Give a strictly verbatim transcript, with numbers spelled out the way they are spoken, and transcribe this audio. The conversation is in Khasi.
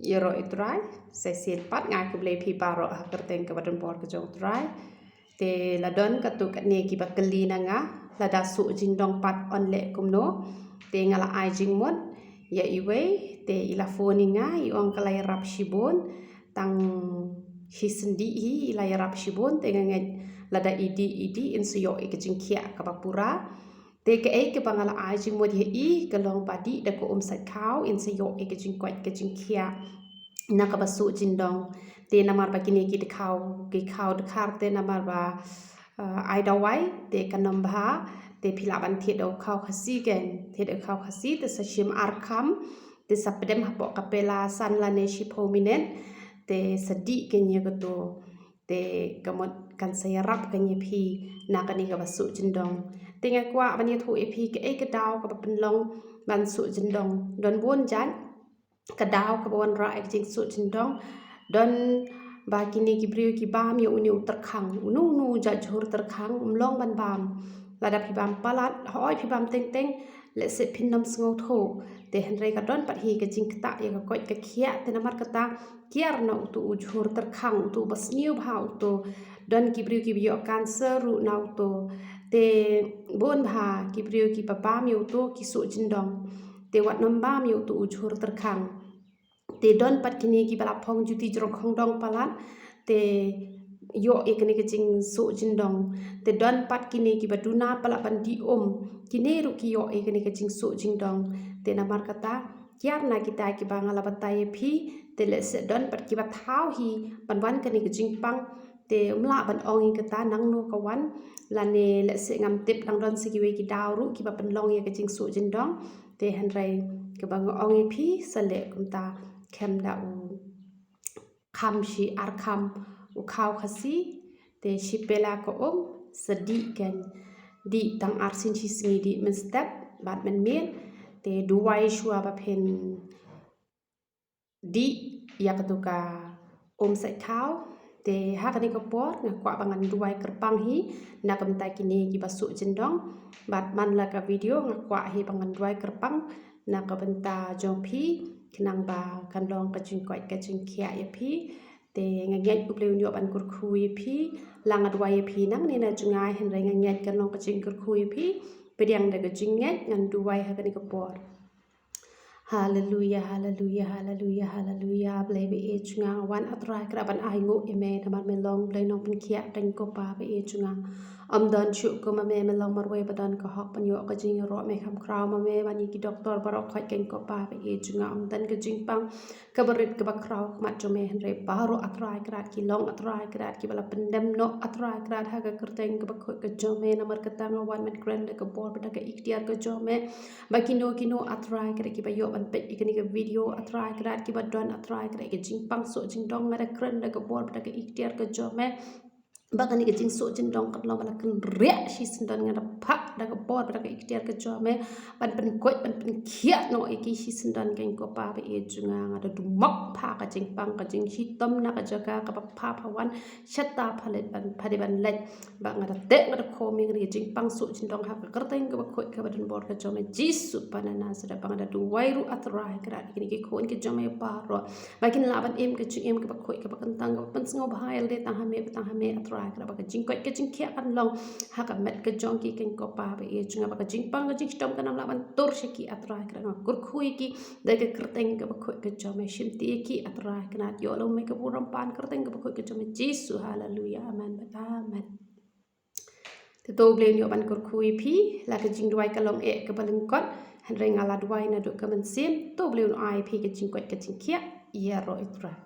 Ïaroh ïa u Trai, sa shisien pat nga ai khublei phi baroh ha ka kyrteng kaba donbor ka jong u Trai. Te la don katto katne kiba kylli na nga, lada suh jingdong pat yn leh kumno. Te nga la ai jingmut ïa iwei, te i la phone ïa nga, i ong ka la ïarap shibun, tang shisien dih hi, i la ïarap shibun, te nga ngeit lada i dih, i dih, yn sa ïoh ïa ka jingkhiah kaba pura. Te kaei kaba nga la ai jingmut ïa i, ka long ba dih da ka um sait khaw, yn sa ïoh ïa ka jingkoit ka jingkhiah na kaba suh jingdong. Te namar ba kine ki dkhaw, ki khaw dkhar te namar ba, eh, ai dawai, te kan ym bha, te phi lah ban thied da u khaw Khasi kein, thied da u khaw Khasi, te sa shim ar kham, te sa pdem hapoh ka pela san lane shiphew minit, te sa dih kein ïa kato. Te ka mut kan sa ïarap kein ïa phi na kane kaba suh jingdong. Te nga kwah ban ïathuh ïa phi kaei ka daw kaba pynlong ban suh jingdong. Don bun jait ka daw kaba wanrah ïa ka jingsuh jingdong. Don ba kine ki briew ki bam ïa une u tyrkhang. Uno uno jait jhur tyrkhang ym long ban bam. Lada phi bam palat, hooid phi bam teng teng, lehse phin ym sngewthuh. Te hynrei ka don pat hi ka jingktah ïa ka koit ka khiah, te namar kata kiar na uto u jhur tyrkhang, uto uba sniew bha uto. Don ki briew kiba ïoh cancer ruh na uto. Te bun bha ki briew kiba bam ïa uto ki suh jingdong. Te wat nym bam ïa uto u jhur tyrkhang. Te don pat kine kiba la phong juti jrong khongdong palat, te ïoh ïa kane ka jingsuh jingdong. Te don pat kine kiba duna palat ban dih um, kine ruh ki ïoh ïa kane ka jingsuh jingdong. Te namar kata, kiar na kita kiba nga la batai ïa phi, te lehse don pat kiba thaw hi ban wan kane ka jingpang, te ym lah ban ong ïa kata nangno ka wan, lane lehse ngam tip, dang don sa kiwei ki daw ruh kiba pynlong ïa ka jingsuh jingdong. Te hynrei kaba nga ong ïa phi, sa leh kumta, khlem da u kham shi ar kham u khaw Khasi, te shi pela ka um, sa dih kein, dih tang ar sien shi sngi, dih mynstep bad mynmiet, te duwai shuwa ba phin dih ïa kato ka um sait khaw. Te ha kane ka por nga kwah ba ngan duwai kyrpang hi na ka bynta kine kiba suh jingdong. Bad man la ka video nga kwah hi ba ngan duwai kyrpang na ka bynta jong phi, khnang ba kan long ka jingkoit ka jingkhiah ïa phi. Te nga ngeit U Blei un ïoh ban kyrkhu ïa phi. La nga duwai ïa phi nangne na jngai, hynrei nga ngeit kan long ka jingkyrkhu ïa phi. Pdiang da ka jingngeit, ngan duwai ha kane ka por. Haleluya, haleluya, haleluya, haleluya. Blei ba ïeit jong nga, nga wan, A Trai Kynrad, ban ainguh ïa me namar me long Blei nongpynkhiah, keiñ ko Pa ba ïeit jong nga. Ym don shuh kum ma me, me long marwei ba don ka hok ban ïoh ka jingïaroh, me kham khraw ma me ban ïa ki doktor baroh khoit, keiñ ko Pa ba ïeit jong nga. Ym don ka jingpang kaba rit kaba khraw ha khmat jong me, hynrei baroh, A Trai Kynrad, ki long, A Trai Kynrad, kiba la pyndem noh, A Trai Kynrad, ha ka kyrteng kaba khuid ka jong me. Namar kata nga wan ban kren da ka bor bad da ka iktiar ka jong me. Ba kino kino, A Trai Kynrad, kiba ïoh ban peit ïa kane ka video, A Trai Kynrad, kiba don, A Trai Kynrad, ka jingpang suh jingdong, nga da kren da ka bor bad da ka iktiar ka jong me. Ba kane ka jingsuh jingdong kan long ba la kynriah shisyndon, nga da phah da ka bor bad da ka iktiar ka jong me ban pynkoit ban pynkhiah noh ïa ki shisyndon, keiñ ko Pa ba ïeit jong nga. Nga da dumok pha ka jingpang ka jingshitom na ka jaka kaba pha pha wan, shata pha leit ban, pha dei ban leit. Ba nga da teh, nga da khom ïa kane ka jingpang suh jingdong ha ka kyrteng kaba khuid kaba donbor ka jong me, Jisu Pa na Nasareth. Ba nga da duwai ruh, A Trai Kynrad, ïa kine ki khun ki jong me baroh, ba kin lah ban im ka jingim kaba khuid kaba kyntang kaba pynsngewbha ïa lade tang ha me bad tang ha me, A Trai Kynrad. Ba ka jingkoit ka jingkhiah kan long ha ka met ka jong ki, keiñ ko Pa ba ïeit jong nga. Ba ka jingpang ka jingshitom kan ym lah ban tur sha ki, A Trai Kynrad. Nga kyrkhu ïa ki da ka kyrteng kaba khuid ka jong me. Shimti ïa ki, A Trai Kynrad. Ïoh long me ka burom pan kyrteng kaba khuid ka jong me, Jisu. Haleluya, amen bad amen. Te to U Blei un ïoh ban kyrkhu ïa phi. La ka jingduwai ka long eh kaba lyngkot, hynrei nga la duwai naduh ka mynsiem. To U Blei un ai ïa phi ka jingkoit ka jingkhiah. Ïaroh ïa U Trai.